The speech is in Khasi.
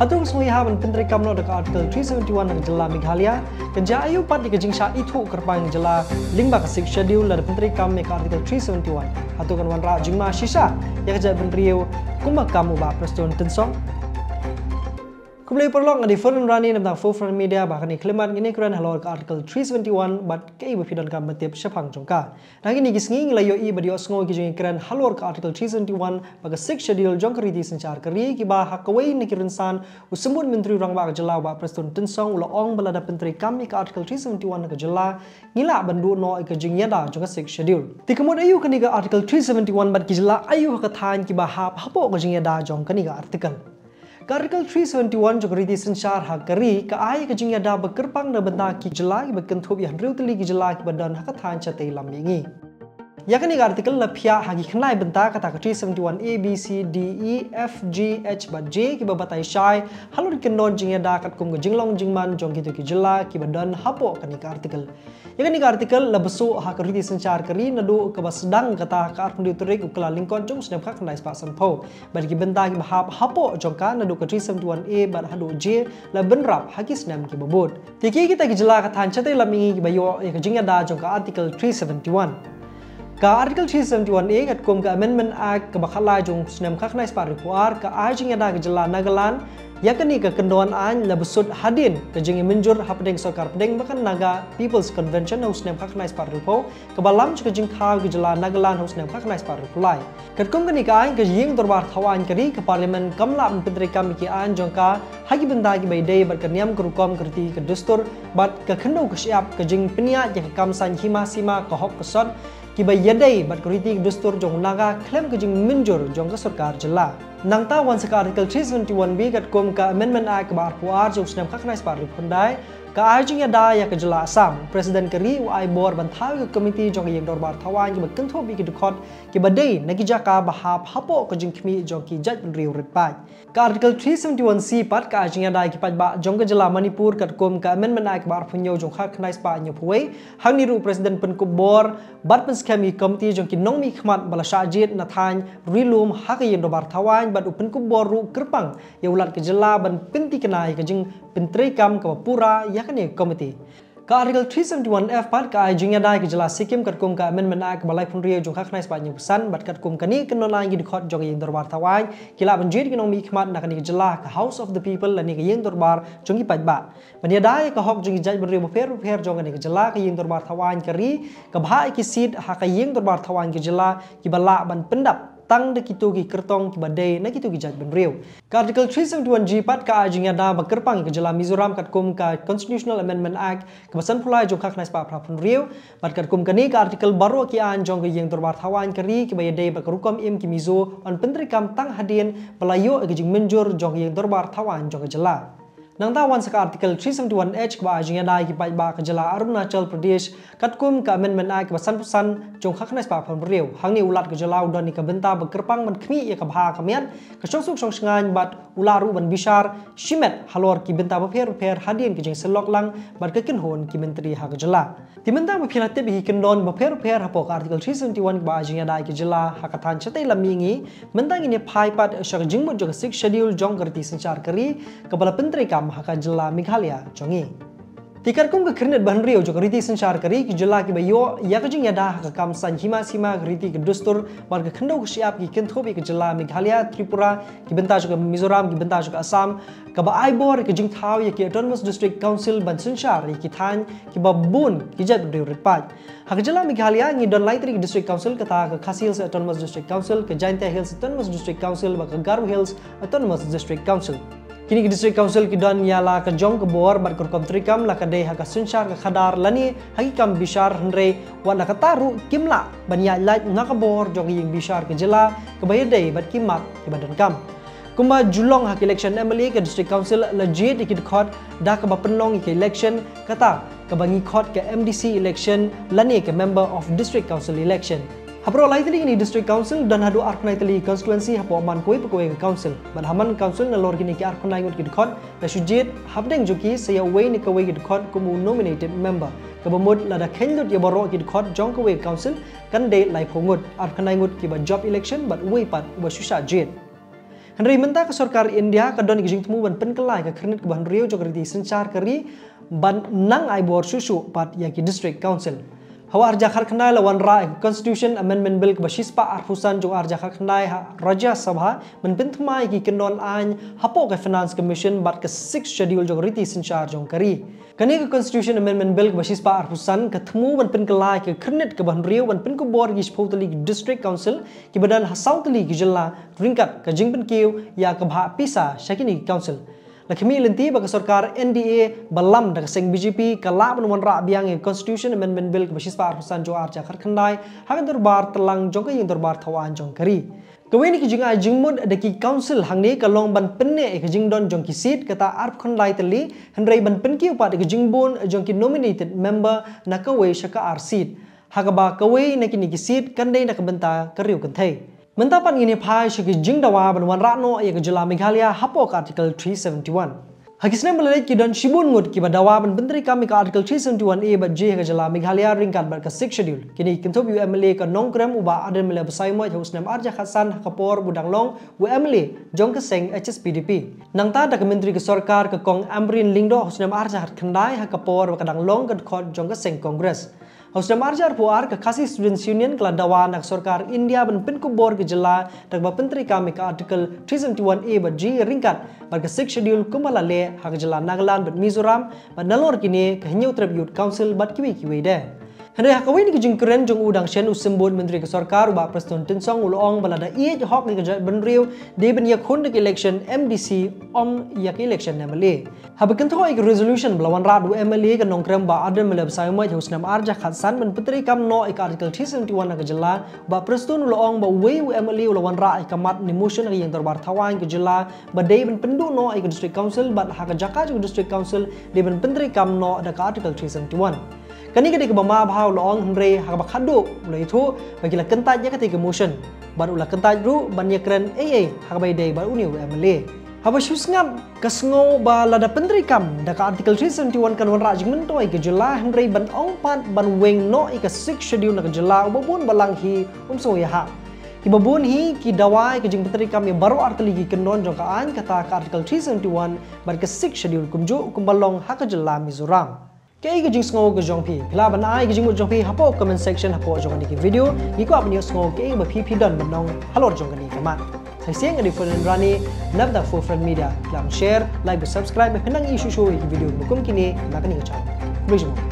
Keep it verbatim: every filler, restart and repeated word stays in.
Hato ka sngew ïa ha ban pyntreikam noh da ka Article three seventy-one na ka jylla Meghalaya? Kan jia aïu pat ïa ka jingshah ithuh kyrpang jylla lyngba ka Sixth Schedule lada pyntreikam ïa ka Article three seventy-one? Hato kan wanrah jingma shisha ïa ka jaitbynriew kumba kam u Bah Prestone Tynsong? Khublei paralok, nga dei Ferdinand Rani na bynta Forefront Media. Bad ha kane ka khyllipmat ngin ïakren halor ka Article three seventy-one bad kaei ba phi donkam ban tip shaphang jong ka. Na kine ki sngi ngi la ïohi bad ïohsngew ïa ki jingïakren halor ka Article three seventy-one bad ka Sixth Schedule jong ka riti synshar ka ri, kiba ha kawei na ki rynsan u Symbud Myntri Rangbah ka jylla u Bah Prestone Tynsong u la ong ba lada pyntreikam ïa ka Article three seventy-one na ka jylla, ngi lah ban duh noh ïa ka jingïada jong ka Sixth Schedule. Te ka mut aïu kane ka Article three seventy-one bad ki jylla aïu ha ka thaiñ kiba hap hapoh ka jingïada jong kane ka article? Ka Article three seventy-one jong ka riti synshar ha ka ri ka ai ka jingïada ba kyrpang na ka bynta ki jylla kiba kynthup ïa hynriew tylli ki jylla kiba don ha ka thaiñ shatei lam mihngi. Ïa kane ka article la phiah ha ki khyndai bynta, kata ka three seventy-one A, B, C, D, E, F, G, H bad J, kiba batai shai halor ki kyndon jingïada katkum ka jinglong jingman jong kito ki jylla kiba don hapoh kane ka article. Ïa kane ka article la bsuh ha ka riti synshar ka ri naduh kaba sdang kata ha ka arphew tarik u Kyllalyngkot jong u snem khatkhyndai spah sanphew. Bad ki bynta kiba hap hapoh jong ka naduh ka three seventy-one A bad haduh J la bynrap ha ki snem kiba bud. Te kiei kita ki jylla ha ka thaiñ shatei lam mihngi kiba ïoh ïa ka jingïada jong ka Article three seventy-one? Ka Article three seventy-one A katkum ka Amendment Act kaba khatlai jong u snem khatkhyndai spah arphew ar ka ai jingïada ka jylla Nagaland ïa kane ka kyndon aiñ la bsut hadien ka jingïamynjur hapdeng sorkar pdeng bad ka Naga People's Convention ha u snem khatkhyndai spah arphew, kaba lam sha ka jingthaw ka jylla Nagaland ha u snem khatkhyndai spah arphew lai. Katkum kane ka aiñ, ka ïing dorbar thaw aiñ ka ri, ka Parliament, kam lah ban pyntreikam ïa ki aiñ jong ka ha ki bynta kiba ïadei bad ka niam ka rukom, ka riti ka dustur bad ka khyndew ka shyiap, ka jingpynïaid ïa ka kam saiñ hima sima, ka hok ka sot, kiba ïadei bad ka riti ka dustur jong u Naga khlem ka jingmynjur jong ka sorkar jylla. Nangta wan sa ka Article three seventy-one B katkum ka Amendment Act kaba arphew ar jong u snem khatkhyndai spah arphew khyndai, ka ai jingïada ïa ka jylla Assam. U President ka ri u ai bor ban thaw ïa ka komiti jong ka ïing dorbar thaw aiñ kiba kynthup ïa ki dkhot kiba dei na ki jaka ba hap hapoh ka jingkhmih jong ki jaitbynriew rit paid. Ka Article three seventy-one C pat ka ai jingïada ïa ki paidbah jong ka jylla Manipur katkum ka Amendment Act kaba arphew hynñiew jong u khatkhyndai spah hynñiewphew wei. Hangne ruh u President pynkup bor bad pynskhem ïa ki komiti jong ki nongmihkhmat ba la shah jied na thaiñ Ri-lum ha ka ïing dorbar thaw aiñ bad u pynkup bor ruh kyrpang ïa u Lat ka jylla ban pynthikna ïa ka jingpyntreikam kaba pura ïa kane ka komiti. Ka Article three seventy-one F pat ka ai jingïada ïa ka jylla Sikkim katkum ka Amendment Act kaba laiphew hynriew jong u khatkhyndai spah hynñiewphew san bad katkum kane ka kyndon aiñ, ki dkhot jong ka ïing dorbar thaw aiñ ki lah ban jied ïa ki nongmihkhmat na kane ka jylla ha ka House of the People lane ka ïing dorbar jong ki paidbah ban ïada ïa ka hok jong ki jaitbynriew bapher bapher jong kane ka jylla. Ka ïing dorbar thaw aiñ ka ri ka bhah ïa ki seat ha ka ïing dorbar thaw aiñ ka jylla kiba lah ban pyndap tang da kito ki kyrtong kiba dei na kito ki jaitbynriew. Ka Article three seventy-one G pat ka ai jingïada ba kyrpang ïa ka jylla Mizoram katkum ka Constitutional Amendment Act kaba sanphew lai jong u khatkhyndai spah phraphew hynriew. Bad katkum kane ka article, baroh ki aiñ jong ka ïing dorbar thaw aiñ ka ri kiba ïadei bad ka rukom im ki Mizo yn pyntreikam tang hadien ba la ïoh ïa ka jingmynjur jong ka ïing dorbar thaw aiñ jong ka jylla. Nangta wan sa ka Article three seventy-one H kaba ai jingïada ïa ki paidbah ka jylla Arunachal Pradesh katkum ka Amendment Act kaba sanphew san jong u khatkhyndai spah phraphew hynriew. Hangne u Lat ka jylla u don ïa ka bynta ba kyrpang ban khmih ïa ka bha ka miat, ka shongsuk shongshngaiñ bad u lah ruh ban bishar shimet halor ki bynta bapher bapher hadien ka jingsyllok lang bad ka kynhun ki myntri ha ka jylla. Te mynta ba phi la tip ïa ki kyndon bapher bapher hapoh ka Article three seventy-one kaba ai jingïada ïa ka jylla ha ka thaiñ shatei lam mihngi, mynta ngin ïa phai pat sha ka jingmut jong ka Sixth Schedule jong ka riti synshar ka ri kaba la pyntreikam ha ka jylla Meghalaya jong ngi. Te katkum ka khyrnit ba hynriew jong ka riti synshar ka ri, ki jylla kiba ïoh ïa ka jingïada ha ka kam saiñ hima sima, ka riti ka dustur bad ka khyndew ka shyiap ki kynthup ïa ka jylla Meghalaya, Tripura, ki bynta jong ka Mizoram, ki bynta jong ka Assam, kaba ai bor ïa ka jingthaw ïa ki Autonomous District Council ban synshar ïa ki thaiñ kiba bun ki jaitbynriew rit paid. Ha ka jylla Meghalaya ngi don lai tylli ki District Council, kata ka Khasi Hills Autonomous District Council, ka Jaintia Hills Autonomous District Council bad ka Garo Hills Autonomous District Council. Kine ki District Council ki don ïa la ka jong ka bor bad ka rukom treikam, la ka dei ha ka synshar ka khadar lane ha ki kam bishar, hynrei wat la katta ruh kim lah ban ïaid lait na ka bor jong ka ïing bishar ka jylla kaba ïadei bad ki map kiba donkam. Kumba ju long ha ka election M L A, ka District Council la jied ïa ki dkhot da kaba pynlong ïa ka election, kata kaba ngi khot ka M D C election lane ka Member of District Council election. Ha baroh lai tylli kine ki District Council don haduh arphew khyndai tylli ki constituency hapoh man kawei pa kawei ka council. Bad ha man ka council, nalor kine ki arphew khyndai ngut ki dkhot, la shu jied hapdeng jong ki sa ïa uwei ne kawei ki dkhot kum u nominated member, kaba mut lada kheiñ lut ïa baroh ki dkhot jong kawei ka council kan dei laiphew ngut, arphew khyndai ngut kiba jop election bad uwei pat uba shu shah jied. Hynrei mynta ka sorkar India ka don ïa ka jingthmu ban pynkylla ïa ka khyrnit kaba hynriew jong ka riti synshar ka ri ban nang ai bor shuh shuh pat ïa ki District Council. Ha u ar hajar khatkhyndai la wanrah ïa ka Constitution Amendment Bill kaba shispah arphew san jong u ar hajar khatkhyndai ha Rajya Sabha ban pynthymmai ïa ki kyndon aiñ hapoh ka Finance Commission bad ka Sixth Schedule jong ka riti synshar jong ka ri. Kane ka Constitution Amendment Bill kaba shispah arphew san ka thmu ban pynkylla ïa ka khyrnit kaba hynriew ban pynkupbor ïa ki shiphew tylli ki District Council kiba don ha saw tylli ki jylla ryngkat ka jingpynkiew ïa ka bhah pisa sha kine ki Council. La khmih lynti ba ka sorkar N D A ba lam da ka seng B J P ka lah ban wanrah biang ïa ka Constitution Amendment Bill kaba shispah arphew san jong u ar hajar khatkhyndai ha ka dorbar tlang jong ka ïing dorbar thaw aiñ jong ka ri. Kawei na ki jingai jingmut da ki Council hangne ka long ban pynneh ïa ka jingdon jong ki seat kata arphew khyndai tylli, hynrei ban pynkiew pat ïa ka jingbun jong ki nominated member na kawei sha ka ar seat, ha kaba kawei na kine ki seat kan dei na ka bynta ka riew kynthei. Mynta pat ngin ïa phai sha ki jingdawa ban wanrah noh ïa ka jylla Meghalaya hapoh ka Article three seventy-one. Ha ki snem ba la leit ki don shibun ngut kiba dawa ban pyntreikam ïa ka Article three seventy-one A bad G ha ka jylla Meghalaya ryngkat bad ka Sixth Schedule. Kine ki kynthup ïa u M L A ka Nongkrem u Bah Ardent Miller Basaiawmoit ha u snem ar hajar khatsan ha ka por ba u dang long u M L A jong ka seng H S P D P. Nangta da ka Myntri ka sorkar ka Kong Ampareen Lyngdoh ha u snem ar hajar khatkhyndai ha ka por ba ka dang long ka dkhot jong ka seng Congress. Ha u snem ar hajar arphew ar ka Khasi Students Union ka la dawa na ka sorkar India ban pynkupbor ka jylla da kaba pyntreikam ïa ka Article three seventy-one A bad G ryngkat bad ka Sixth Schedule kumba la leh ha ka jylla Nagaland bad Mizoram bad nalor kine ka Hynñiewtrep Youth Council bad kiwei kiwei de. Hynrei ha kawei na ka jingkren jong u dang shen u Symbud Myntri ka sorkar u Bah Prestone Tynsong u la ong ba lada ïeit hok ïa ka jaitbynriew dei ban ïakhun da ka election M D C ym ïa ka election M L A. Haba kynthoh ïa ka resolution ba la wanrah da u M L A ka Nongkrem Bah Ardent Miller Basaiawmoit ha u snem ar hajar khatsan ban pyntreikam noh ïa ka Article three seventy-one ha ka jylla, Bah Prestone u la ong ba uwei u M L A u la wanrah ïa ka mat ne motion ha ka ïing dorbar thaw aiñ ka jylla ba dei ban pynduh noh ïa ka District Council bad ha ka jaka jong ka District Council dei ban pyntreikam noh da ka Article three seventy-one. Kane ka dei kaba ma bha u la ong, hynrei ha kaba khatduh u la ïathuh ba ki la kyntait ïa katei ka motion bad u la kyntait ruh ban ïakren ei ei ha kaba ïadei bad une u M L A. Haba shu sngap ka sngew ba lada pyntreikam da ka Article three seventy-one kan wanrah jingmyntoi ïa ka jylla, hynrei ban ong pat ban weng noh ïa ka Sixth Schedule na ka jylla uba bun balang hi um sngew ïahap. Kiba bun hi ki dawa ïa ka jingpyntreikam ïa baroh artylli ki kyndon jong ka aiñ kata ka Article three seventy-one bad ka Sixth Schedule kumjuh kumba long ha ka jylla Mizoram. Kaei ka jingsngew ka jong phi? Phi lah ban ai ka jingmut jong phi hapoh comment section hapoh jong kane ka video. Ngi kwah ban ïohsngew kaei ba phi phi don ban ong halor jong kane ka mat. Sa shisien nga dei Ferdinand Rani na ka bynta Four Front Media. Phi lah ban share, like bad subscribe bad phin nang ïohi shuh shuh ïa ki video ba kum kine na kane ka channel. Khublei shibun.